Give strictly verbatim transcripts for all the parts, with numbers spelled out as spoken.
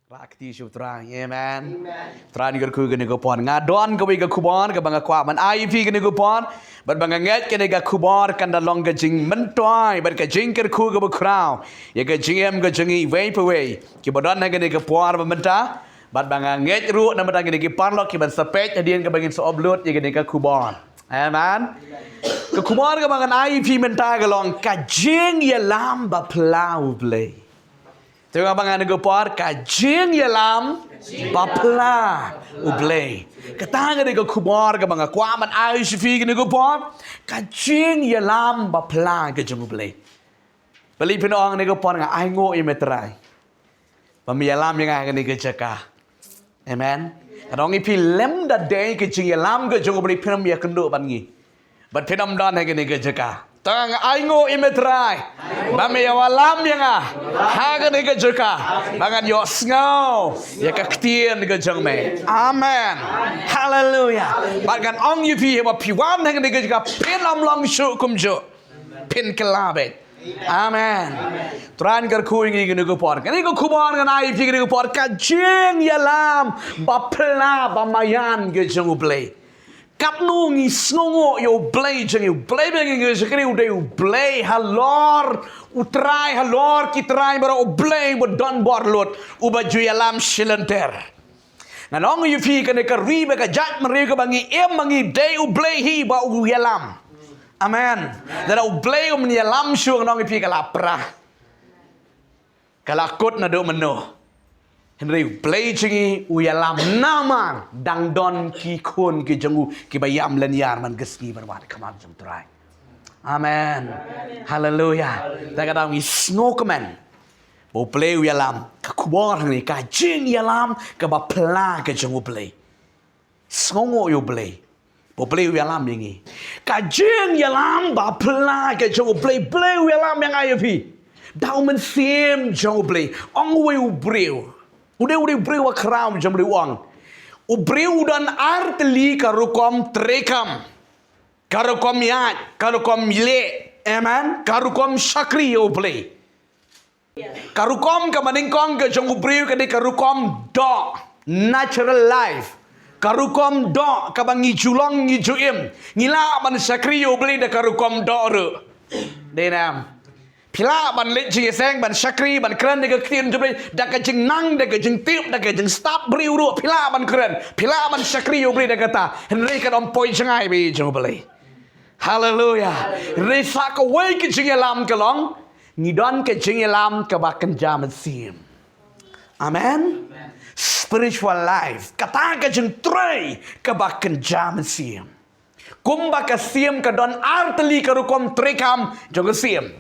Rakti shu Trai. Amen. Trai ni ka rku kane ka por. Nga don kawei ka khubor kaba nga kwah ban ai phi kane ka por. Bad ba nga ngeit kane ka khubor kan da long ka jingmyntoi bad ka jingkyrkhu kaba khraw ïa ka jingim ka jong ngi iwei pa iwei kiba don ha kane ka por ba mynta. Bad ba nga ngeit ruh na mynta kine ki paralok kiban sa peit hadien kaba ngin sa upload ïa kane ka khubor. Amen. Ka khubor kaba ngan ai phi mynta ka long ka jingïalam ba phylla U Blei. Te nga ba ngan ka por ka jingïalam ba phylla U Blei. Kata ka dei ka khubor kaba nga kwah ban ai sha phi kane ka por, ka jingïalam ba phylla ka jong U Blei. Balei phin ong kane ka por nga ainguh ïa me Trai ba me ïalam ïa nga ha kane ka jaka. Amen. Nga ong ïa phi lymda dei ka jingïalam ka jong U Blei phin ym ïakynduh bad ngi. Bad phin ym don ha kane ka jaka. Tang ainguh ïa me Trai ba me ïalam ïa nga ha kane ka jaka ba ngan ïohsngew ïa ka ktien ka jong me. Amen. Haleluya. Bad ngan ong ïa phi ba phi wan ha kane ka jaka phin ym long shuh kumjuh. Phin kylla beit. Amen. Trai ka rku ïa ngi kane ka por. Kane ka khubor ngan ai phi kane ka por ka jingïalam ba phylla ba maïan ka jong U Blei. Katno ngi sngewnguh ïa U Blei jong ngi, U Blei ba ngi ngeit u dei U Blei halor u trai halor ki trai baroh, U Blei uba don bor lut uba ju ïalam shilynter. Ngan ong ïa phi kane ka ri bad ka jaitbynriew kaba ngi im ma ngi dei U Blei hi ba u ïalam. Amen. Lada U Blei um ïalam shuh ngan ong ïa phi ka la pra. Ka la kut naduh mynno. Hynrei U Blei jong ngi u ïalam namar dang don ki khun ki jong u kiba ïam lynñiar man ka sngi ban wad khmat jong U Trai. Amen. Haleluya. Te ka daw ngi sngewkmen ba U Blei u ïalam, ka khubor hangne ka jingïalam kaba phylla ka jong U Blei. Sngewnguh ïa U Blei ba U Blei u ïalam ïa ngi. Ka jingïalam ba phylla ka jong U Blei, Blei u ïalam ïa nga ïa phi. Da U Mynsiem jong U Blei. Ong uwei u briew, u dei u dei u briew wa khraw jong U Blei, u ong, u briew u don artylli ka rukom treikam. Ka rukom ïaid, ka rukom leh, amen, ka rukom shakri ïa U Blei. Ka rukom kaba nyngkong ka jong u briew ka dei ka rukom doh, natural life. Ka rukom doh kaba ngi ju long ngi ju im. Ngi lah ban shakri ïa U Blei da ka rukom doh ruh. Dei ne em? Phi lah ban leit jingïaseng, ban shakri, ban kren da ka ktien jong U Blei da ka jingnang, da ka jingtip, da ka jingstad briew ruh phi lah ban kren. Phi lah ban shakri ïa U Blei da kata. Hynrei kan ym poi jngai ba ïeit jong U Blei. Haleluya. Hynrei sa kawei ka jingïalam ka long, ngi don ka jingïalam kaba kynja mynsiem. Amen. Spiritual life, kata ka jingtrei kaba kynja mynsiem. Kumba ka siem ka don artylli ka rukom treikam jong ka siem.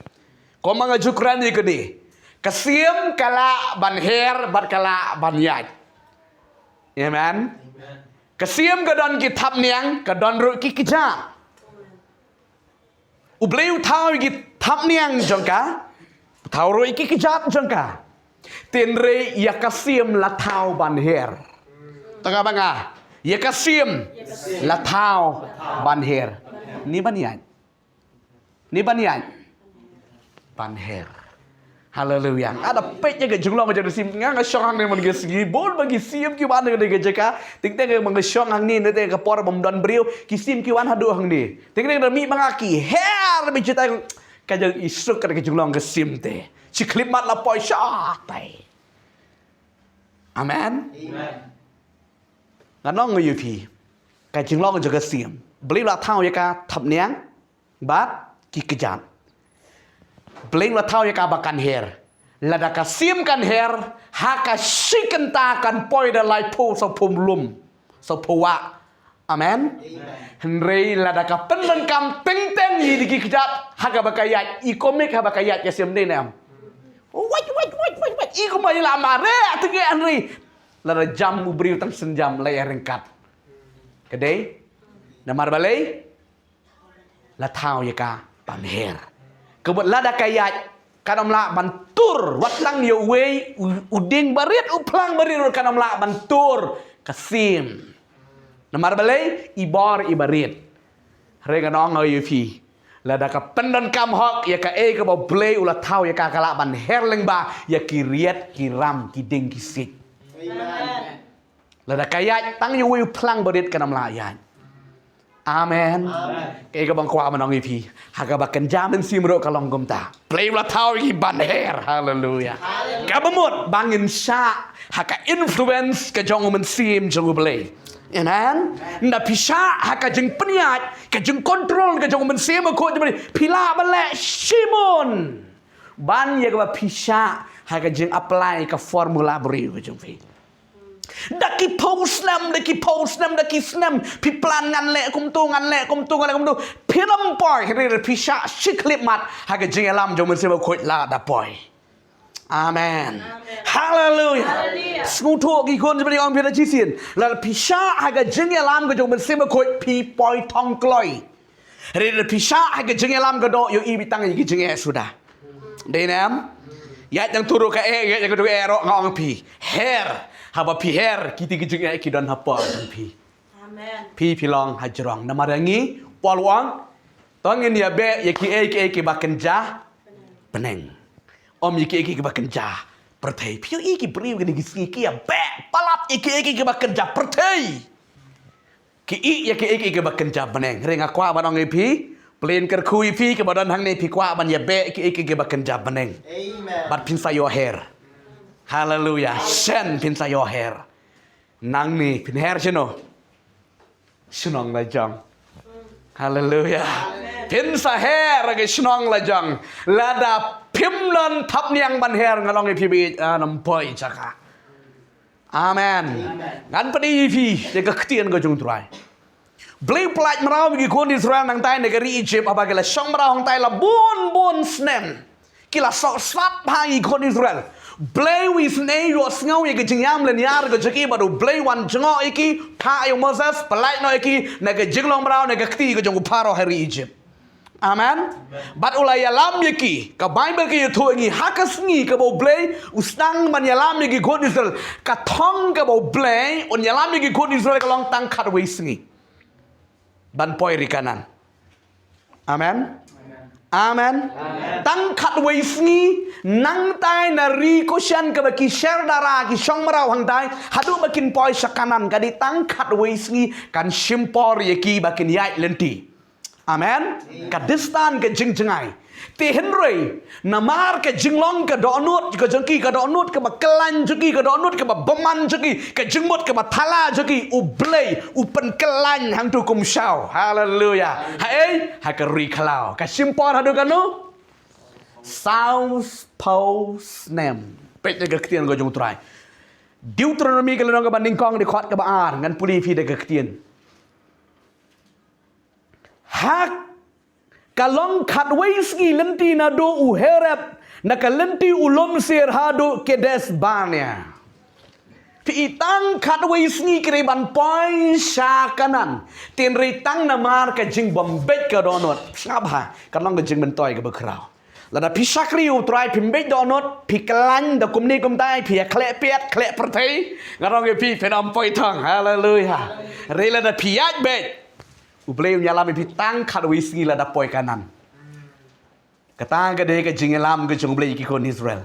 Kumba nga ju kren ïa kane, ka siem ka lah ban her bad ka lah ban ïaid. Amen. Ka siem ka don ki thapniang, ka don ruh ki kjat. U Blei u thaw ïa ki thapniang jong ka, u thaw ruh ïa ki kjat jong ka. Hynrei ïa ka siem la thaw ban her. Tang ba nga, ïa ka siem la thaw ban her. Ni ban ïaid. Ni ban ïaid. Ban her. Haleluya. Nga da peit ïa ka jinglong ka jong ka siem, nga nga shong hangne man ka sngi, bun ba ki siem ki wan ha ka jaka. Teng teng ba nga shong hangne, na teng ka por bym don briew, ki siem ki wan haduh hangne. Teng teng da mih ma nga ki her ba jita ka jong i suk ka jinglong ka siem te. Shi khyllipmat la poi shatai. Amen. Amen. Nga ong ïa phi, ka jinglong jong ka siem, Blei la thaw ïa ka thapniang bad ki kjat. Blei la thaw ïa ka ba kan her. Lada ka siem kan her, ha ka shi kynta kan poi da laiphew saphew lum, saphew wah. Amen. Hynrei lada ka pyndonkam teng teng ïa ki kjat, ha kaba ka ïaid, i kumno haba ka ïaid ka siem, dei ne em? Wait, wait, wait, wait, wait. I kumba ïa la mareh teng, hynrei lada jam u briew tang synjam la ïa ryngkat. Ka dei? Namar balei? La thaw ïa ka ban her. Ka mut lada ka ïaid, kan ym lah ban tur, wat tang ïa uwei u, u dieng barit, u phlang barit ruh kan ym lah ban tur ka siem. Namar balei? I bor i barit. Hynrei ngan ong ïa phi, lada ka pyndonkam hok ïa kaei kaba Blei u la thaw ïa ka, ka lah ban her lyngba ïa ki riat ki ram, ki dieng ki siej. Amen. Lada ka ïaid tang ïa uwei u phlang barit kan ym lah ïaid. Amen. Kaei kaba nga kwah ban ong ïa phi, ha kaba kynja mynsiem ruh ka long kumta. Blei u la thaw ïa ki ban her. Haleluya. Kaba mut ba ngin shah ha ka influence ka jong u Mynsiem jong U Blei. Amen. Nda phi shah ha ka jingpynïaid, ka jingcontrol ka jong u Mynsiem Bakhuid jong U Blei, phi lah ban leh shibun ban ïa kaba phi shah ha ka jing apply ka formula briew ka jong phi. Da ki phew snem, da ki phew snem, da ki snem phi plan ngan leh kumto, ngan leh kumto, ngan leh kumto, phin ym poi. Hynrei phi shah shi khyllipmat ha ka jingïalam jong u Mynsiem Bakhuid la da poi. Amen. Haleluya. Sngewthuh ki khun jong U Blei, ong phi da shisien, lada phi shah ha ka jingïalam ka jong u Mynsiem Bakhuid phi poi thong kloi. Hynrei lada phi shah ha ka jingïalam ka doh, ïohi beit tang ïa ki jingeh suda. Dei ne em? Ïaid tang turu ka eh, ïaid tang turu eh ruh, nga ong phi, her. Haba phi her, kiti ki jingeh ki don hapoh jong phi. Phi phi long hajrong. Namar ïa ngi, Paul u ong, to ngin ïabeh ïa kiei kiei kiba kynja bneng, ym ïa kiei kiei kiba kynja pyrthei. Phi ïohi ki briew kine ki sngi ki ïabeh palat ïa kiei kiei kiba kynja pyrthei. Ki ïeh ïa kiei kiei kiba kynja bneng. Hynrei nga kwah ban ong ïa phi, pynlong kyrkhu ïa phi kiba don hangne, phi kwah ban ïabeh kiei kiei kiba kynja bneng. Bad phin sa ïoh her. Haleluya. Shen phin sa ïoh her. Nangne phin her shano? Shnong lajong. Haleluya. Phin sa her ha ka shnong lajong lada phim don thapniang ban her. Nga ong ïa phi, beit, ah, ym poi jaka. Amen. Ngan pyni ïa phi ïa ka ktien ka jong U Trai. Blei u pyllait mraw ïa ki khun Israel nangtai na ka ri Egypt, haba ki la shong mraw hangtai la bun bun snem. Ki la sohsat bha ïa ki khun Israel. Blei u isynei, u ïohsngew ïa ka jingïam lynñiar ka jong ki, bad U Blei u wan jngoh ïa ki, phah ïa u Moses, pyllait noh ïa ki na ka jinglong mraw, na ka kti ka jong u Pharaoh ha ri Egypt. Amen. Bad u la ïalam ïa ki. Ka Baibl ka ïathuh ïa ngi, ha ka sngi kaba U Blei u sdang ban ïalam ïa ki khun Israel, ka thong kaba U Blei un ïalam ïa ki khun Israel ka long tang khatwei sngi ban poi ri Kanaan. Amen. Amen. Tang khatwei sngi, nangtai na ri Goshen kaba ki sher dara ki shong mraw hangtai, haduh ba kin poi sha Kanaan, ka dei tang khatwei sngi, kan shim por ïa ki ba kin ïaid lynti. Amen. Ka distance ka jingjngai. Te hynrei namar ka jinglong ka dohnud ka jong ki, ka dohnud kaba khlaiñ jong ki, ka dohnud kaba bymman jong ki, ka jingmut kaba thala jong ki, U Blei u pynkhlaiñ hangto kum shaw. Haleluya. Haei? Ha ka ri khlaw. Ka shim por haduh katno? Saw phew snem. Peit ïa ka ktien ka jong U Trai. Deuteronomy ka lynnong kaba nyngkong, dkhot kaba ar, ngan pule ïa phi da ka ktien. Ha ka long khatwei sngi lynti naduh u Horeb, na ka lynti u lum Seir haduh Kadesh Barnea. Phi i, tang khatwei sngi ki dei ban poi sha Kanaan. Hynrei tang namar ka jingbym beit ka dohnud. Sngap bha, ka long ka jingmyntoi kaba khraw. Lada phi shakri U Trai, phim beit dohnud, phi khlaiñ da kumne kumtai, phi ïa khleh piat khleh pyrthei, nga ong ïa phi, phin ym poi thong. Haleluya. Hynrei lada phi ïaid beit, U Blei un ïalam ïa phi tang khatwei sngi lada poi Kanaan. Kata ka dei ka jingïalam ka jong U Blei ïa ki khun Israel.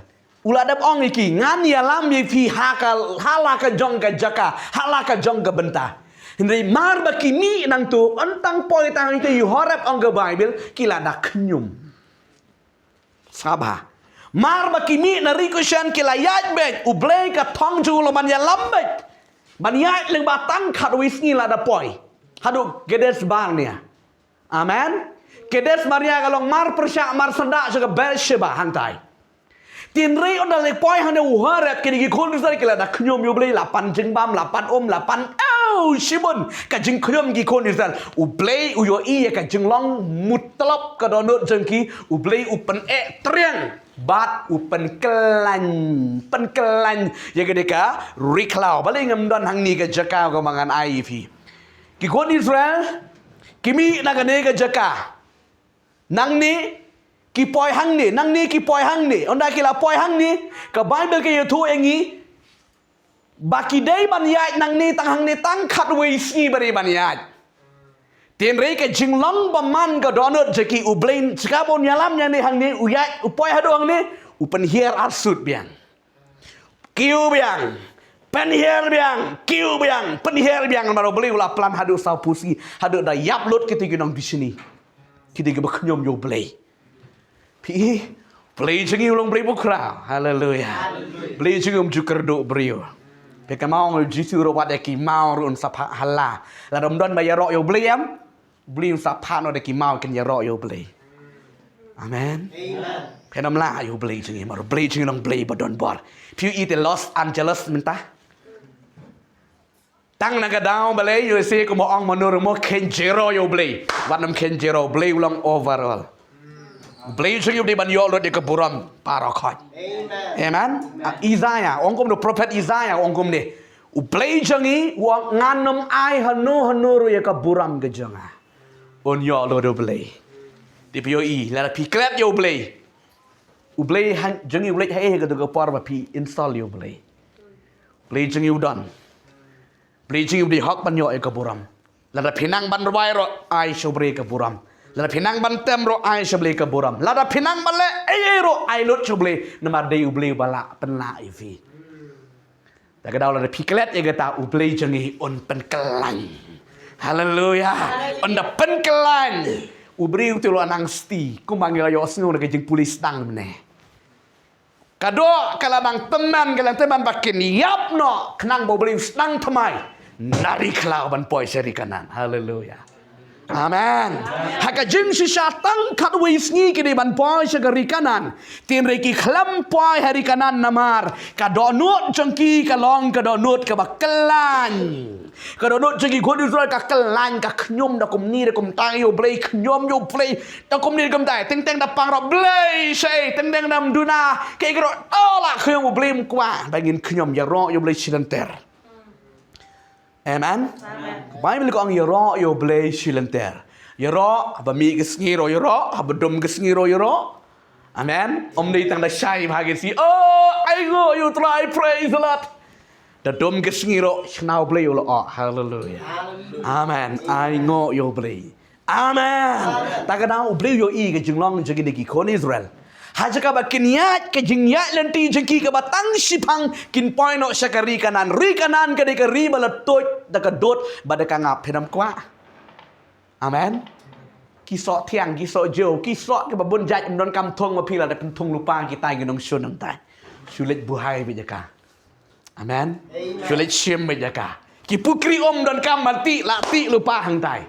U la dep ong ïa ki, ngan ïalam ïa phi ha ka, ha la ka jong ka jaka, ha la ka jong ka bynta. Hynrei mar ba ki mih nangto, yn tang poi tang ïa u Horeb, ong ka Baibl, ki la da khñium. Sngap bha. Mar ba ki mih na ri Goshen, ki la ïaid beit, U Blei ka thong jong u la ban ïalam beit. Ban ïaid lyngba tang khatwei sngi lada poi haduh Kadesh Barnea. Amen. Kadesh Barnea ka long mar pyrshah mar syndah jong ka Beersheba hangtai. Hynrei ynda la poi hangne u Horeb, kine ki khun Israel ki la da khñium ïa U Blei, la pan jingbam, la pan um, la pan, oh, shibun ka jingkhñium ki khun Israel. U Blei u ïohi ïa ka jinglong mutlop ka dohnud jong ki, U Blei u pyneh triang bad u pynkhlaiñ, pynkhlaiñ ïa kane ka ri khlaw. Balei ngam don hangne ka jaka kaba ngan ai ïa phi? Ki khun Israel ki mih na kane ka jaka. Nangne ki poi hangne, nangne ki poi hangne. Ynda ki la poi hangne, ka Baibl ka ïathuh ïa ngi ba ki dei ban ïaid nangne tang hangne tang khatwei sngi ba dei ban ïaid. Hynrei ka jinglong bymman ka dohnud jong ki, U Blei sha kaba un ïalam ïa ngi hangne, u ïaid, u poi haduh hangne, u pynhiar arsut biang. Kiew biang. Pynhiar biang, kiew biang, pynhiar biang, namar U Blei u la plan haduh saw phew sngi, haduh da ïap lut kita ki nongbishni. Kita kiba khñium ïa U Blei. Phi i, Blei jong ngi u long Blei bakhraw. Haleluya. Blei jong ngi um ju kyrduh briew. Phi kynmaw ong U Jisu ruh wat ïa ki maw ruh un sa phah hala. Lada ym don ba ïaroh ïa U Blei em, U Blei un sa phah noh da ki maw kin ïaroh ïa U Blei. Amen. Phin ym lah ïa U Blei jong ngi, namar U Blei jong ngi u long Blei ba don bor. Phi i te Los Angeles mynta. Tang na ka daw balei, ïoh i kumba ong mano ruh mo, kheiñ jero ïa U Blei. Wat nym kheiñ jero, U Blei u long overall. U Blei jong ngi u dei ban ïoh lut ïa ka burom baroh khoit. Amen. Ah, Isaiah, ong kumno, prophet Isaiah ong kumne. U Blei jong ngi u ong, ngan nym ai hano hano ruh ïa ka burom ka jong nga. Un ïoh lut U Blei. Te phi ïoh i, lada phi klet ïa U Blei. U Blei ha, jong ngi u leit haei ha kata ka por ba phi insult ïa U Blei. U Blei jong ngi u don. Blei jong ngi u dei hok ban ïoh ïa ka burom. Lada phi nang ban rwai ruh ai sha U Blei ka burom. Lada phi nang ban tem ruh ai sha U Blei ka burom. Lada phi nang ban leh ei ei ruh ai lut sha U Blei. Namar dei U Blei uba lah pynlah ïa phi. Da ka daw lada phi klet ïa kata, U Blei jong ngi un pynkyllain. Haleluya. Un da pynkyllain. U briew te u la nang sti kumba ngi la ïohsngew na ka jingpule sdang mynne. Ka doh ka la nang tymmen, ka la tymmen ba kin ïap noh khnang ba U Blei u sdang thymmai na ri khlaw ban poi sha ri Kanaan. Haleluya. Amen. Ha ka jingshisha tang khatwei sngi ki dei ban poi sha ka ri Kanaan. Te hynrei ki khlem poi ha ri Kanaan namar ka dohnud jong ki ka long ka dohnud kaba kyllain. Ka dohnud jong ki khun Israel ka kyllain, ka khñium da kumne da kumtai ïa U Blei, khñium ïa U Blei da kumne da kumtai. Teng teng da pang ruh Blei shai, teng teng da ym duna, kaei ka ruh to la khñium, U Blei ym kwah ba ngin khñium, ïaroh ïa U Blei shilynter. Amen. Ka Baibl ka ong ïaroh ïa U Blei shilynter. Ïaroh, haba mih ka sngi ruh ïaroh, haba dum ka sngi ruh ïaroh. Amen. Ym dei tang da shai bha ka sngi. Oh, ainguh ïa U Trai, praise the Lord. Da dum ka sngi ruh shna U Blei u la oh. Haleluya. Amen. Ainguh ïa U Blei. Amen. Ta ka daw U Blei u ïohi ka jinglong jong kine ki khun Israel. Ha jaka ba kin ïaid ka jingïaid lynti jong ki kaba tang shiphang, kin poi noh sha ka ri Kanaan. Ri Kanaan ka dei ka ri ba la tuid da ka dud bad da ka ngap, phin ym kwah. Amen. Ki soh thiang, ki soh jew, ki soh kiba bun jait, ym donkam thung ma phi, lada pynthung lypa kita ki nongshun nangtai. Shu leit buhai beit ïa ka. Amen. Shu leit shim beit ïa ka. Ki pukri um donkam ban tih, la tih lypa hangtai.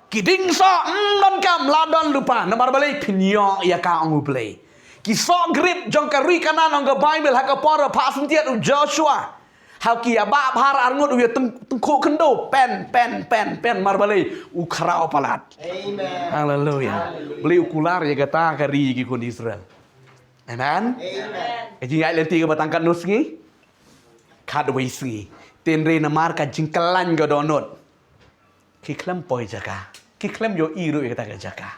Ki dieng soh ym donkam, la don lypa. Namar balei? Phin ïoh ïa ka, ong U Blei. Ki soh grip jong ka ri Kanaan, ong ka Baibl, ha ka por ba phah syntiat u Joshua, ha ki ïa bah bha arngut, u ïa tyng-, tyngkhuh khyndew, pen, pen, pen, pen, namar balei? U khraw palat. Haleluya. Balei? U kular ïa kata ka ri ïa ki khun Israel. Amen. Ka jingïaid lynti kaba tang katno sngi? Khatwei sngi. Te hynrei namar ka jingkyllain ka dohnud, ki khlem poi jaka. Ki khlem ïohi ruh ïa kata ka jaka.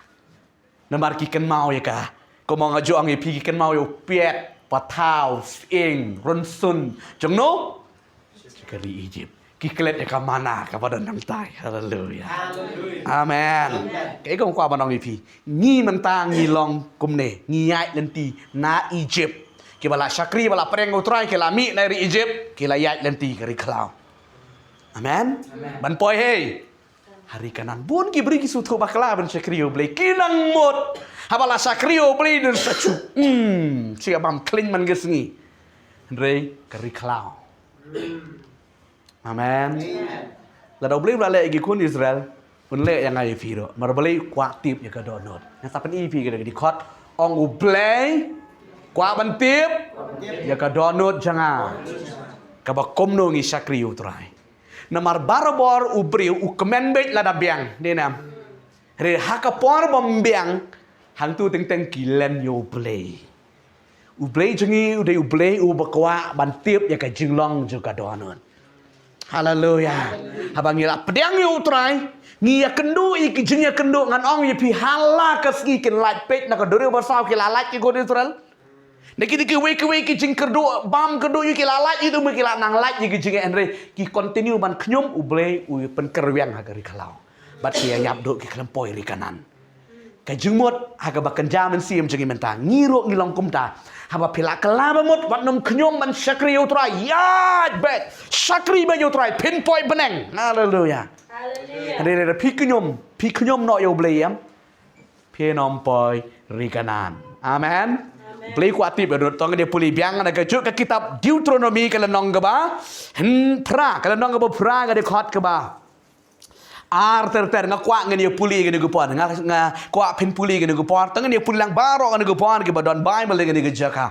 Namar ki kynmaw ïa ka, kumba nga ju ong ïa phi, ki kynmaw ïa u piat, pathaw, sying, rynsun jong no? Jong ka ri Egypt. Ki klet ïa ka manna kaba don nangtai. Haleluya. Amen. Kaei kong kwah ban ong ïa phi, ngi mynta ngi long kumne, ngi ïaid lynti na Egypt. Kiba la shakri, ba la pdiang U Trai, ki la mih na ri Egypt, ki la ïaid lynti ka ri khlaw. Amen. Ban poi hei ha ri Kanaan. Bun ki briew ki sngewthuh bakla ban shakri U Blei, ki nang mut haba la shakri U Blei don sa shu, hmm, shu ïa bam khlaiñ man ka sngi. Hynrei ka ri khlaw. Amen. Lada U Blei u la leh ïa ki khun Israel, un leh ïa nga ïa phi ruh. Namar U Blei u kwah tip ïa ka dohnud. Nga sa pyni ïa phi ka dei ka dkhot, ong U Blei u kwah ban tip ïa ka dohnud jong nga, kaba kumno ngi shakri U Trai. Namar barabor u briew u kmen beit lada biang, dei ne em? Hynrei ha ka por bym biang, hangtu teng teng ki len ïa U Blei. U Blei jong ngi u dei U Blei uba kwah ban tip ïa ka jinglong jong ka dohnud. Haleluya. Haba ngi la pdiang ïa U Trai, ngi ïakynduh ïa ki jingïakynduh, ngan ong ïa phi, ha la ka sngi kin lait peit, na ka duriaw basaw ki la lait ki khun Israel. Na kita kiwei kiwei ki jingkyrduh, bam kyrduh ïa ki la lait, ïa tu ma ki la nang lait ïa ki jingeh, hynrei ki continue ban khñium, U Blei u pynkyrwiang ha ka ri khlaw. Bad ki ïa ïap duh, ki khlem poi ri Kanaan. Ka jingmut ha kaba kynja mynsiem jong ngi mynta, ngi ruh ngi long kumta. Haba phi la kylla ba mut, wat nym khñium ban shakri ïa U Trai, ïaid beit, shakri beit ïa U Trai, phin poi bneng. Haleluya. Haleluya. Hynrei lada phi khñium, phi khñium noh ïa U Blei em, phin ym poi ri Kanaan. Amen. Amen. Blei kwah tip ïa u, to ngin ïa pule biang na ka juh ka kitab Deuteronomi ka lynnong kaba phra, ka lynnong kaba phra, ka dkhot kaba ar ter ter. Nga kwah ngin ïa pule kane ka por, nga, nga kwah phin pule kane ka por, to ngin ïa pule lang baroh kane ka por, kiba don Baibl ha kane ka jaka.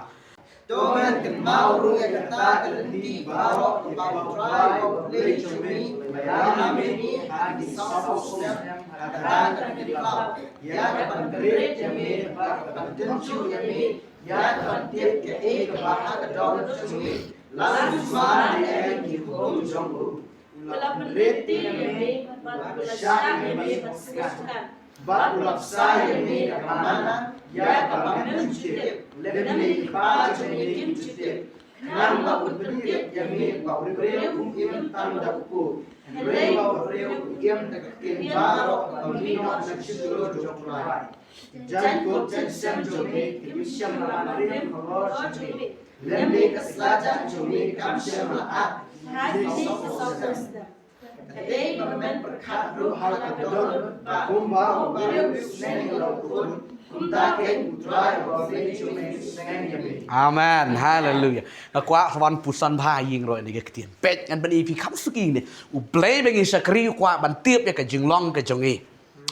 To men kynmaw ruh ïa kata ka lynti baroh kaba U Trai U Blei jong me u la ïalam ïa me ha kine ki sawphew snem ha ka rang ka ri khlaw, ïa ka ban bret ïa me bad ka ban tynjuh ïa me, ïa ka ban tip kaei kaba ha ka dohnud jong me. La sumar ïa ki hukum jong u. U la pynrit ïa me bad u la shah ïa me ban sngewthngan, bad u la bsa ïa me da ka manna, ïa kaba mem ju tip, lymne i kpa jong me kim ju tip. Khnang ba un pyntip ïa me ba u briew um im tang da u kpu, hynrei ba u briew u im da ka ktien baroh kaba me noh na ka jingïaroh jong U Trai. Jaiñkup jaiñsem jong me kim shym la rim halor jong me, lymne ka slajah jong me kam shym la at. Ha kine ki sawphew snem. Ka dei ba men pyrkhat ruh ha ka dohnud ba kumba u briew u sneng ïa la u khun, kumta keiñ U Trai U Blei jong me u sneng ïa me. Amen. Haleluya. Nga kwah sa wan puson bha ïing ruh ïa kane ka ktien. Peit, ngan pyni ïa phi kham suki ne. U Blei ba ngi shakri u kwah ban tip ïa ka jinglong ka jong ngi.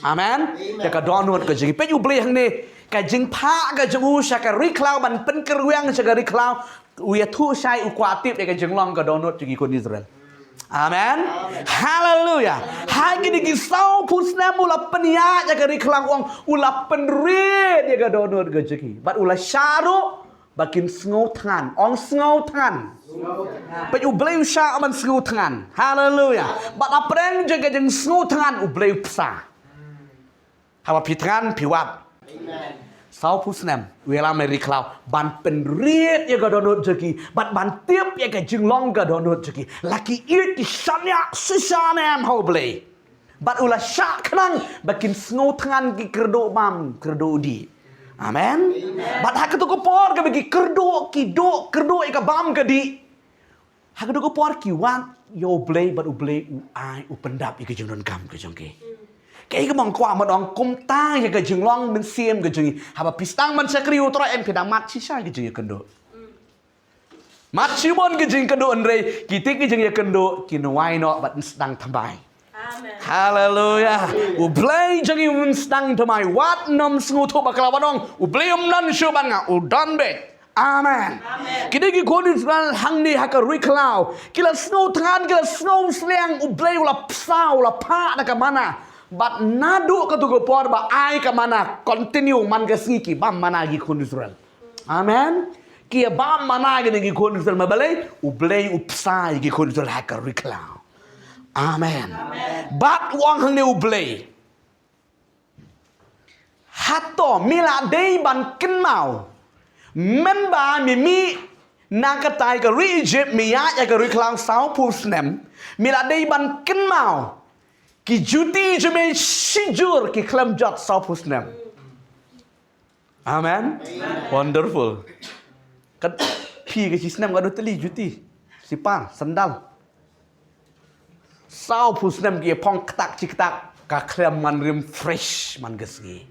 Amen. Amen. Ïa ka dohnud ka jong ngi. Peit U Blei hangne, ka jingphah ka jong u sha ka ri khlaw, ban pynkyrwiang sha ka ri khlaw. U ïathuh shai, u kwah tip ïa ka jinglong ka dohnud jong ki khun Israel. Amen. Amen. Haleluya. Ha kine ki sawphew snem u la pynïaid ïa ka ri khlaw, u ong, u la pynrit ïa ka dohnud ka jong ki. Bad u la shah ruh ba kin sngewthngan. Ong sngewthngan. Sngewthngan. Peit U Blei u shah ban sngewthngan. Haleluya. Bad hapdeng jong ka jingsngewthngan U Blei u bsa. Haba phi thngan phi wad. Amen. Sawphew snem u ïalam ïa ri khlaw ban pynrit ïa ka dohnud jong ki, bad ban tip ïa ka jinglong ka dohnud jong ki. La ki ïeit ki shaniah shisha ne em ha U Blei. Bad u la shah khnang ba kin sngewthngan ki kyrduh bam kyrduh dih. Amen. Amen. Bad ha kato ka por kaba ki kyrduh, ki duh kyrduh ïa ka bam ka dih, ha kato ka por ki wad ïa U Blei bad U Blei u ai, u pyndap ïa ka jingdonkam ka jong ki. Kaei kaba nga kwah ban ong, kumta ïa ka jinglong mynsiem ka jong ngi. Haba phi sdang ban shakri U Trai, em, phi dang mad shisha ïa ka jingïakynduh. Mad shibun ka jingkynduh, hynrei kita ki jingïakynduh kin wai noh bad sdang thymmai. Amen. Haleluya. U Blei jong ngi un sdang thymmai. Wat nym sngewthuh bakla, wat ong U Blei um don shuh bad nga, u don beit. Amen. Amen. Kine ki khun Israel hangne ha ka ri khlaw, ki la sngewthngan, ki la sngewsliang, U Blei u la bsa, u la phah da ka manna. Bad naduh kato ka por ba ai ka manna, continue man ka sngi ki bam manna ki khun Israel. Amen. Ki bam manna kine ki khun Israel, namar balei? U Blei u bsa ïa ki khun Israel ha ka ri khlaw. Amen. Amen. Bad u ong hangne U Blei, hato me la dei ban kynmaw, mynba me mih na katei ka ri Egypt, me ïaid ïa ka ri khlaw sawphew snem, me la dei ban kynmaw ki juti jong me shijur ki khlem jot sawphew snem? Amen. Amen. Wonderful. Kat phi ka shi snem ka dei tylli juti, slipar, sandal. Sawphew snem ki phong ktak shi ktak, ka khlem man rim fresh man ka sngi.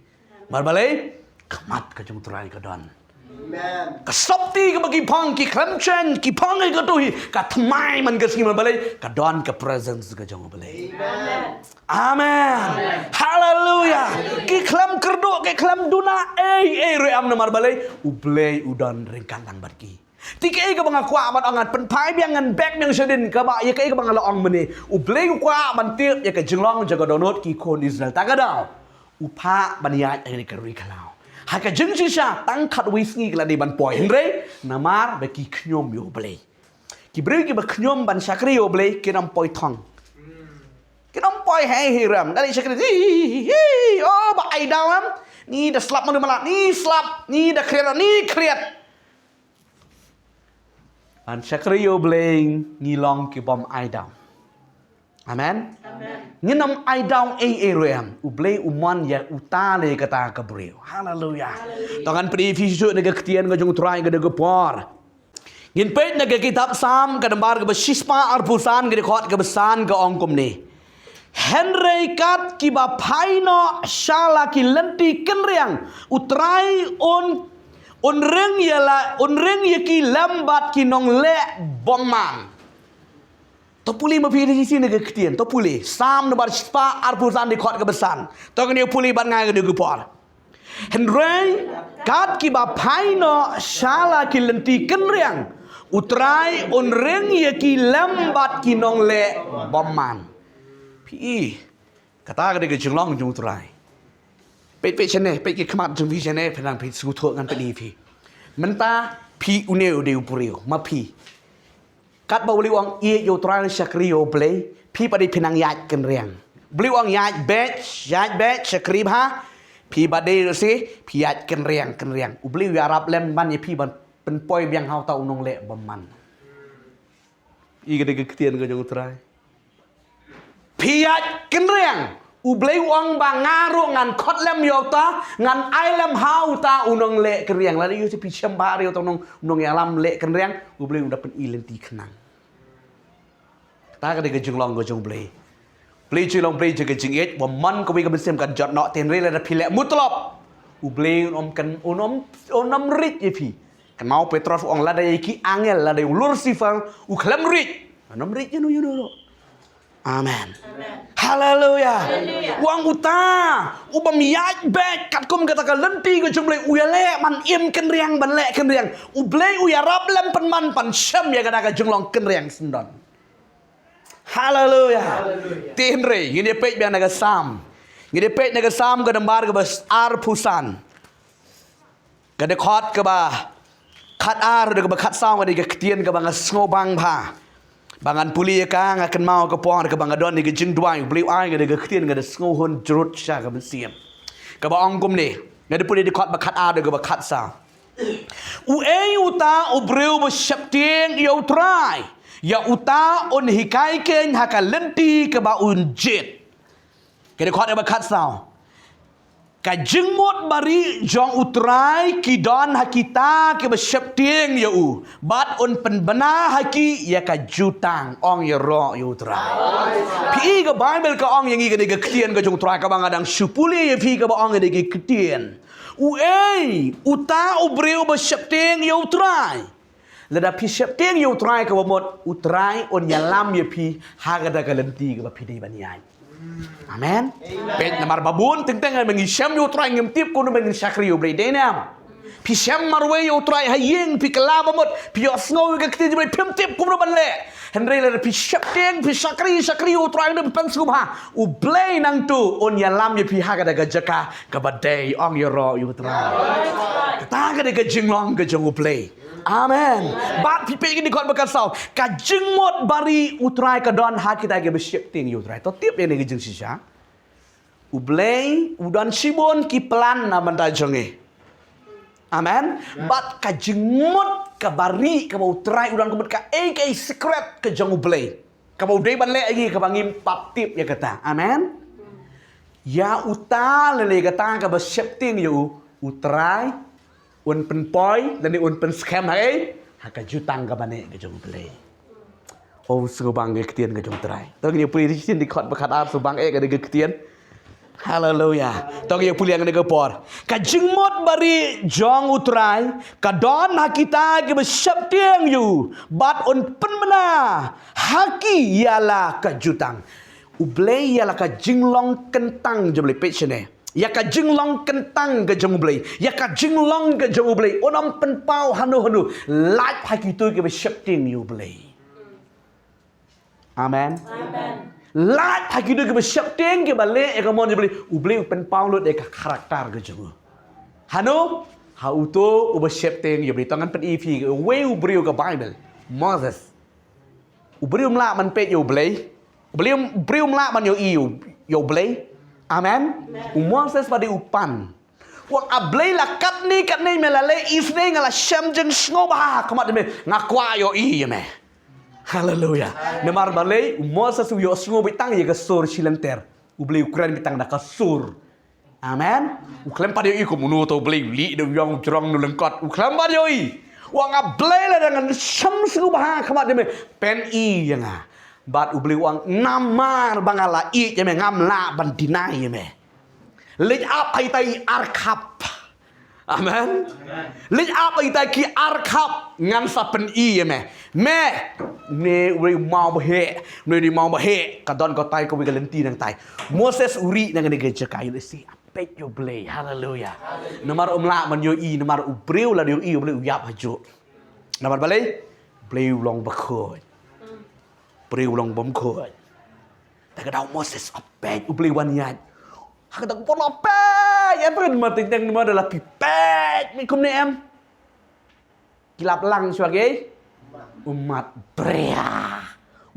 Namar balei? Ka mat ka jong U Trai ka don. Amen. Ka sopti kaba ki phong ki khlem chen, ki phong ïa kato hi, ka thymmai man ka sngi, namar balei? Ka don ka presence ka jong U Blei. Amen. Amen. Haleluya. Ki khlem kyrduh, ki khlem duna ei ei ruh em, namar balei? U Blei u don ryngkat lang bad ki. Te kaei kaba nga kwah ban ong, ngan pynphai biang, ngan back biang shadien kaba, ïa kaei kaba nga la ong mynne. U Blei u kwah ban tip ïa ka jinglong jong ka dohnud ki khun Israel. Ta ka daw, u phah ban ïaid ha kane ka ri khlaw. Ha ka jingshisha tang khatwei sngi ki la dei ban poi, hynrei namar ba ki khñium ïa U Blei. Ki briew kiba khñium ban shakri ïa U Blei kin ym poi thong. Kin ym poi hei hei rem. Da leit shakri, hi hi hi hi. Oh, ba ai daw em. Ni da slap ma lu ma la, ni slap, ni da khriat, ni khriat. Ban shakri ïa U Blei ngi long ki bym ai daw. Amen. Ngin ym ai daw ei ei ruh em. U Blei u mon ïa uta lei kata ka briew. Haleluya. To ngan pyni ïa phi shuh na ka ktien ka jong u Trai ka dei ka por. Ngin peit na ka kitab Salm ka nambar kaba shispah arphew san ka dkhot kaba san ka ong kumne. Hynrei kat kiba phai noh sha la ki lynti kynriang, u Trai un un ring ïa la un ring ïa ki lem bad ki nongleh bymman. To pule ma phi da shisien na ka ktien, to pule. Salm nambar shispah arphew san dkhot kaba san. To ngin ïa pule bad nga ka dei ka por. Hynrei kat kiba phai noh sha la ki lynti kynriang, u Trai un ring ïa ki lem bad ki nongleh bymman. Phi i, kata ka dei ka jinglong jong u Trai. Peit peit shane, peit ki khmat jong phi shane, phi nang phi sngewthuh ngan pyni ïa phi. Mynta phi une u dei u briew, ma phi. Katba u Blei u ong ïeit ïa u Trai, shakri ïa u Blei, phi pat dei phi nang ïaid kynriang. U Blei u ong ïaid beit, ïaid beit, shakri bha. Phi pat dei ruh shi phi ïaid kynriang kynriang. U Blei u ïarap lem ban ïa phi ban pynpoi biang ha uta u nongleh bymman. I ka dei ka ktien ka jong u Trai. Phi ïaid kynriang. U Blei u ong ba nga ruh ngan khot lem ïa uta, ngan ai lem ha uta u nongleh kynriang. Lada ïoh phi shem bha ïa uta u nong, u nongïalam leh kynriang, u Blei u da pyni lynti khnang. Kata ka dei ka jinglong ka jong u Blei. Blei jinglong, Blei jong ka jingïeit, ba man kawei ka mynsiem kan jot noh, te hynrei lada phi leh mutlop, u Blei un ym kan, un ym, un ym rit ïa phi. Kynmaw Petros u ong lada ïa ki angel, lada ïa u Lucifer u khlem rit, un ym rit ïa no ïa no ruh. Amen. Haleluya. U ong uta u bym ïaid beit katkum kata ka lynti ka jong u Blei, u ïaleh man im kynriang ban leh kynriang. U Blei u ïarap lem pynban ban shem ïa kata ka jinglong kynriang syndon. Haleluya. Te hynrei ngin ïa peit biang na ka Salm. Ngin ïa peit na ka Salm ka nambar kaba arphew san. Ka dkhot kaba khatar, kaba khatsaw, ka dei ka ktien kaba nga sngewbang bha. Ba ngan pule ïa ka, nga kynmaw ka por kaba nga don ïa ka jingduwai, u Blei u ai ka dei ka ktien kaba sngewhun jrut sha ka mynsiem. Kaba ong kumne, nga dei pule dkhot ba khatar, kaba khatsaw. Uei uta u briew ba sheptieng ïa u Trai, ïa uta un hikai keiñ ha ka lynti kaba un jied. Ka dkhot kaba khatsaw. Ka jingmut barieh jong u Trai ki don ha kita kiba sheptieng ïa u, bad un pynbna ha ki ïa ka jutang, ong ïaroh ïa u Trai. Phi i ka Baibl ka ong ïa ngi ka dei ka ktien ka jong u Trai, kaba nga dang shu pule ïa phi kaba ong ïa ngi ka ktien. Uei uta u briew ba sheptieng ïa u Trai. Lada phi sheptieng ïa u Trai kaba mut, u Trai un ïalam ïa phi ha kata ka lynti kaba phi dei ban ïaid. Amen. Peit namar ba bun teng teng ba ngi shem ïa u Trai ngim tip kumno ba ngin shakri ïa u Blei, dei ne em? Phi shem marwei ïa u Trai ha ïing, phi kylla ba mut, phi ïohsngew ïa ka ktien jong u Blei, phim tip kumno ban leh. Hynrei lada phi sheptieng, phi shakri, shakri ïa u Trai, ne phi pynsngewbha, u Blei nangtu un ïalam ïa phi ha kata ka jaka kaba dei, ong ïaroh ïa u Trai. Kata ka dei ka jinglong ka jong u Blei. Amen. Bad phi peit kane ka dkhot ba khatsaw. Ka jingmut barieh u Trai ka don ha kita kiba sheptieng ïa u Trai. To tip ïa kane ka jingshisha. U Blei u don shibun ki plan na bynta jong ngi. Amen. Bad ka jingmut ka barieh kaba u Trai u don, ka mut kaei kaei secret ka jong u Blei. Kaba u dei ban leh ïa ngi kaba ngim pat tip ïa kata. Amen. Ïa uta lei lei kata kaba sheptieng ïa u, u Trai un pynpoi lane un pynskhem ha ei, ha ka jutang kaba neh ka jong u Blei. O sngewbang ka ktien ka jong u Trai. To ngin ïa pule shisien dkhot ba khatar, sngewbang eh ka dei ka ktien. Haleluya. To ngin ïa pule ïa kane ka por. Ka jingmut barieh jong u Trai ka don ha kita kiba sheptieng ïa u, bad un pynbna ha ki ïa la ka jutang. U Blei ïa la ka jinglong kyntang jong u Blei, peit shane. Ïa ka jinglong kyntang ka jong u Blei, ïa ka jinglong ka jong u Blei un ym pynpaw hano hano, lait ha kito kiba sheptieng ïa u Blei. Amen. Lait ha kito kiba sheptieng, kiba leh ïa ka mon jong u Blei, u Blei u pynpaw lut ïa ka karakter ka jong u. Hano? Ha uto uba sheptieng ïa u Blei. To ngan pyni ïa phi uwei u briew ka Baibl, Moses. U briew um lah ban peit ïa u Blei. U briew, u briew um lah ban ïohi ïa u Blei. Amen. U Moses ba dei u pan. U ong, A Blei, la katne katne me la leh isynei, nga la shem jingsngewbha ha khmat jong me, nga kwah ïohi ïa me. Haleluya. Namar balei, u Moses u ïohsngew beit tang ïa ka sur shilynter. U Blei u kren beit tang da ka sur. Amen. U khlem pat ïohi kumno uto u Blei u lih da u ïong u jrong na u lyngkot. U khlem pat ïohi. U ong, A Blei, lada ngan shemsngew bha ha khmat jong me, pyni ïa nga. Bad U Blei u ong, namar ba nga la ïeit ïa me, ngam lah ban deny ïa me. Leit ap ha ita i ar khap. Amen. Leit ap ha ita ki ar khap, ngan sa pyni ïa me. Me, ne u dei u maw baheh, ne u dei u maw baheh, ka don kawei ka lynti nangtai. Moses u rieh na kane ka jaka, ïa lehse peit ïa U Blei. Haleluya. Namar um lah ban ïohi, namar u briew lada ïohi U Blei u ïap hajuh. Namar balei? U Blei u long bakhuid. U briew u long bymkhuid. Te ka daw Moses, a peit U Blei u wan ïaid. Ha ka daw por la peit, ïa peit ma teng teng ma da la phi peit, mi kumne em. Ki lap lang shuwa ki ummat bria.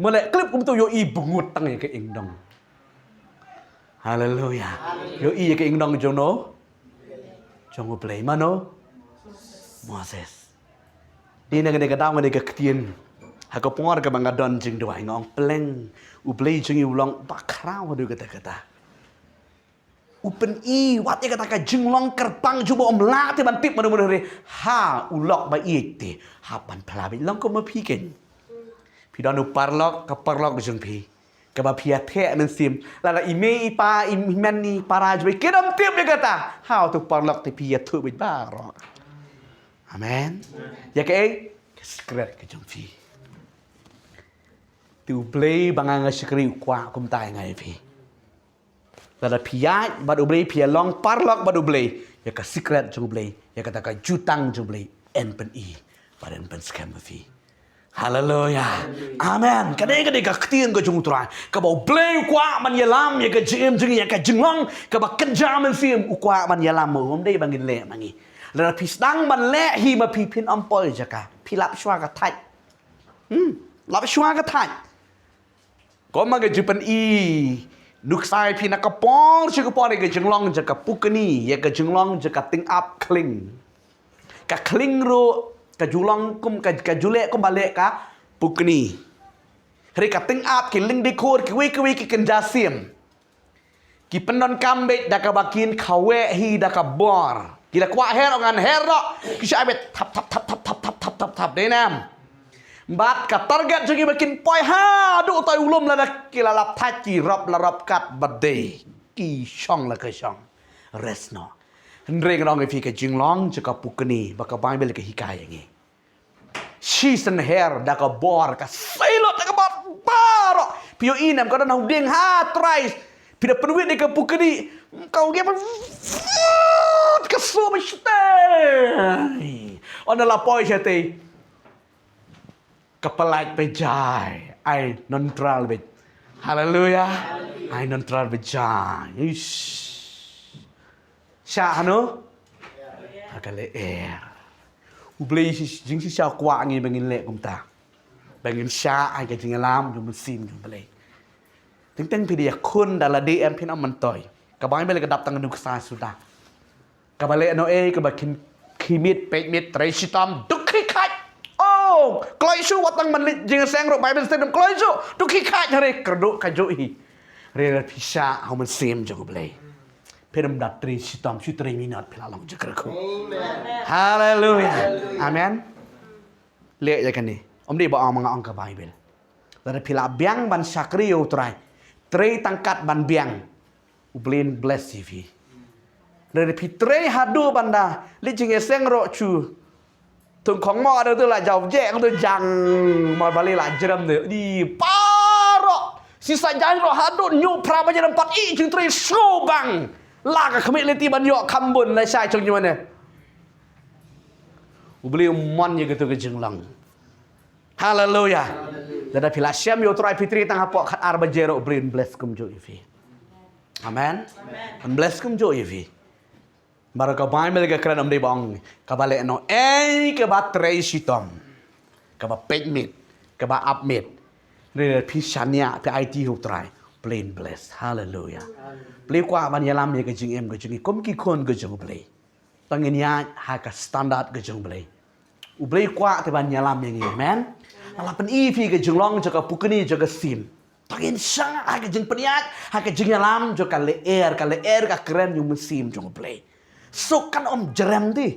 Ma leh clip kumto ïohi byngut tang ïa ka ingdong. Haleluya. Ïohi ïa ka ingdong jong no? Jong U Blei, mano? Moses. Dei na kane ka daw nga dei ka ktien. Ha ka por kaba nga don jingduwai nga ong, Blei, U Blei jong ngi u long bakhraw haduh katta katta. U pyni wat ïa kata ka jinglong kyrpang jong u ba um lah te ban tip mano mano re. Ha u lok ba ïeit te, hap ban phla beit, long kum ma phi keiñ. Phi don u paralok, ka paralok jong phi, kaba phi ïa theh mynsiem. Lada i mei i pa, i hynmen i para jong phi kim tip ïa kata, ha uto u paralok te phi ïathuh beit baroh. Amen. Ïa kaei? Ka secret ka jong phi. Te U Blei ba nga nga shakri u kwah kumta ïa nga ïa phi. Lada phi ïaid bad U Blei, phi ïa long paralok bad U Blei, ïa ka secret jong U Blei, ïa kata ka jutang jong U Blei, yn pyni bad yn pynskhem ïa phi. Haleluya. Amen. Ka dei, ka dei ka ktien ka jong U Trai, kaba U Blei u kwah ban ïalam ïa ka jingim jong ngi, ïa ka jinglong kaba kynja mynsiem, u kwah ban ïalam ma u, ym dei ba ngin leh ma ngi. Lada phi sdang ban leh hi ma phi, phin ym poi jaka, phi lap shuwa ka thait. Hmm, lap shuwa ka thait. Kumba nga ju pyni nuksa ïa phi na ka por sha ka por, ïa ka jinglong jong ka pukni, ïa ka jinglong jong ka tyngab khlieng. Ka khlieng ruh ka ju long kum ka, ka ju leh kumba leh ka pukni. Hynrei ka tyngab, ki lyngdikor, kiwei kiwei ki kynja siem, ki pyndonkam beit da kaba kin khawoh hi da ka bor. Ki la kwah her, ngan her noh, ki shah beit thap thap thap thap. Dei ne em? Bad ka target jong ki ba kin poi haduh utai u lum, lada ki la lap thait ki rop la rop kat ba dei, ki shong la ka shong. Rest noh. Hynrei nga ong ïa phi, ka jinglong jong ka pukni ba ka Baibl ka hikai ïa ngi, shisien her da ka bor, ka sei lut da ka bor baroh. Phi ïohi ne em, ka don ha u dieng ha trai, phi da pynwit ïa ka pukni, ka u ge ka shu ba shatei. Ynda la poi shatei, ka pynlait ba jai, ai neutral beit. Haleluya. Ai neutral ba jai. Ish. Shah hano? Ha ka lyer. U Blei shi, jingshisha u kwah ngi ba ngin leh kumta. Ba ngin shah ha ka jingïalam jong u Mynsiem jong U Blei. Teng teng phi da ïakhun da lade em, phin ym myntoi. Ka Baibl ka dap tang nuksa suda. Kaba leh noh ei, kaba kin khie miet, peit miet, trei shitom, duk khie khait. Oh, kloi shuh, wat tang ban leit jingïaseng ruh, Bible study, kloi shuh, duk khie khait, hynrei kyrduh kajuh hi. Hynrei lada phi shah ha u Mynsiem jong U Blei, phin ym da trei shitom, shu trei minot phi la long jingkyrkhu. Amen. Haleluya. Amen. Leh ïa kane. Ym dei ba ong ma nga, ong ka Baibl. Lada phi la biang ban shakri ïa U Trai, trei tang kat ban biang, U Blei un bless ïa phi. Lada phi trei haduh ban da leit jingïaseng ruh, shu thung khongmo da tu la jaw jek tu jang, mar balei la jrem tu. Di baroh. Shisha jaiñ ruh haduh hynñiew phra baje ym pat ïeh jingtrei, sngewbang. La ka khmih lynti ban ïoh kham bun, la shai shong ïa mane. U Blei u mon ïa katu ka jinglong. Haleluya. Lada phi la shem ïa U Trai, phi trei tang hapoh khatar baje ruh, U Blei un bless kumjuh ïa phi. Amen. Un bless kumjuh ïa phi. Baroh ka Baibl ka kren, ym dei ba ong kaba leh noh ei, kaba trei shitom, kaba peit miet, kaba ap miet. Hynrei lada phi shaniah, phi aiti ha U Trai, U Blei un bless. Haleluya. U Blei u kwah ban ïalam ïa ka jingim ka jong ngi kum ki khun ka jong U Blei. Tang ngin ïaid ha ka standard ka jong U Blei. U Blei u kwah te ban ïalam ïa ngi, amen. Nga la pyni ïa phi ka jinglong jong ka pukni jong ka sim. To ngin shang ha ka jingpynïaid, ha ka jingïalam jong ka lyer, ka lyer ka kren ïa u Mynsiem jong U Blei. Suk kan ym jrem te.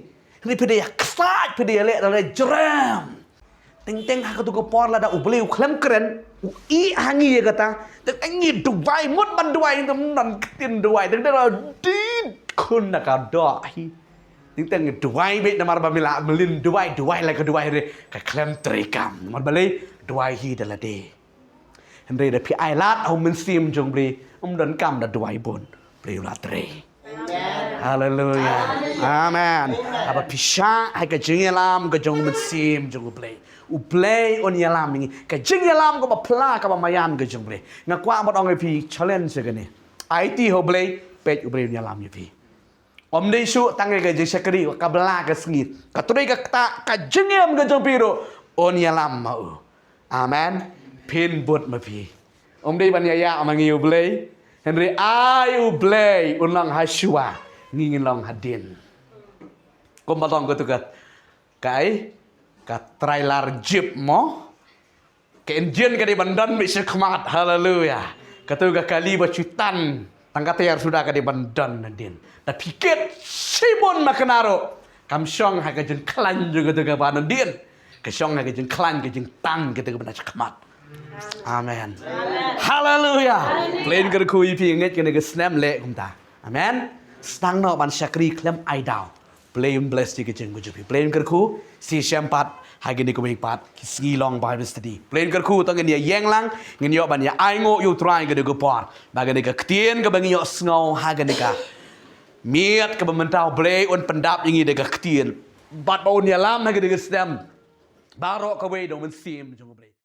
Hynrei phi dei ïa ksaid, phi dei ïa leh da leh jrem. Teng teng ha kato ka por lada U Blei u khlem kren, u ïeh ha ngi ïa kata. Teng teng ngi duwai mut ban duwai, ngim don ktien duwai. Teng teng la dih khun na ka doh hi. Teng teng ngi duwai beit namar ba me la mlien duwai, duwai la ka duwai re. Ka khlem treikam. Namar balei duwai hi da lade. Hynrei da phi ailad ha u Mynsiem jong U Blei, ym donkam da duwai bun. Blei u la trei. Haleluya. Amen. Haba phi shah ha ka jingïalam ka jong u Mynsiem jong U Blei, U Blei un ïalam ïa ngi. Ka jingïalam kaba pla kaba maïan ka jong U Blei. Nga kwah ban ong ïa phi, challenge ïa kane. Aiti ha U Blei, peit U Blei un ïalam ïa phi. Ym dei shuh tang ïa ka jingshakri, ka bla ka sngi. Ka trei ka ktah, ka jingim ka jong phi ruh un ïalam ma u. Amen. Phin bud ma phi. Ym dei ban ïa ïa ma ngi U Blei. Hynrei ai U Blei un long ha shuwa, ngi ngin long hadien. Kumba long kato ka, ka ai, ka trailer jeep mo. Ka engine ka dei ban don beit shakhmat. Haleluya. Kato ka kali ba shu tan, tang ka tiar suda ka dei ban don nadien. Da phi kit shibun ma kane ruh, kam shong ha ka jingkhlaiñ jong kato kaba nadien. Ka shong ha ka jingkhlaiñ, ka jingtan kato kaba na shakhmat. Amen. Haleluya. Blei un kyrkhu ïa phi, ngeit kane ka snem leh kumta. Amen. Sdang noh ban shakri khlem ai daw. Blei un bless ïa ka jingim ka jong phi. Blei un kyrkhu, shisha pat ha kine ki wei pat ki sngi long Bible study. Blei un kyrkhu, to ngin ïa ïeng lang, ngin ïoh ban ïa ainguh ïa U Trai ha kane ka por. Ba kane ka ktien kaba ngi ïohsngew ha kane ka miet kaba mynta, Blei un pyndap ïa ngi da ka ktien. Bad ba un ïalam ha kane ka snem baroh kawei da u Mynsiem jong U Blei.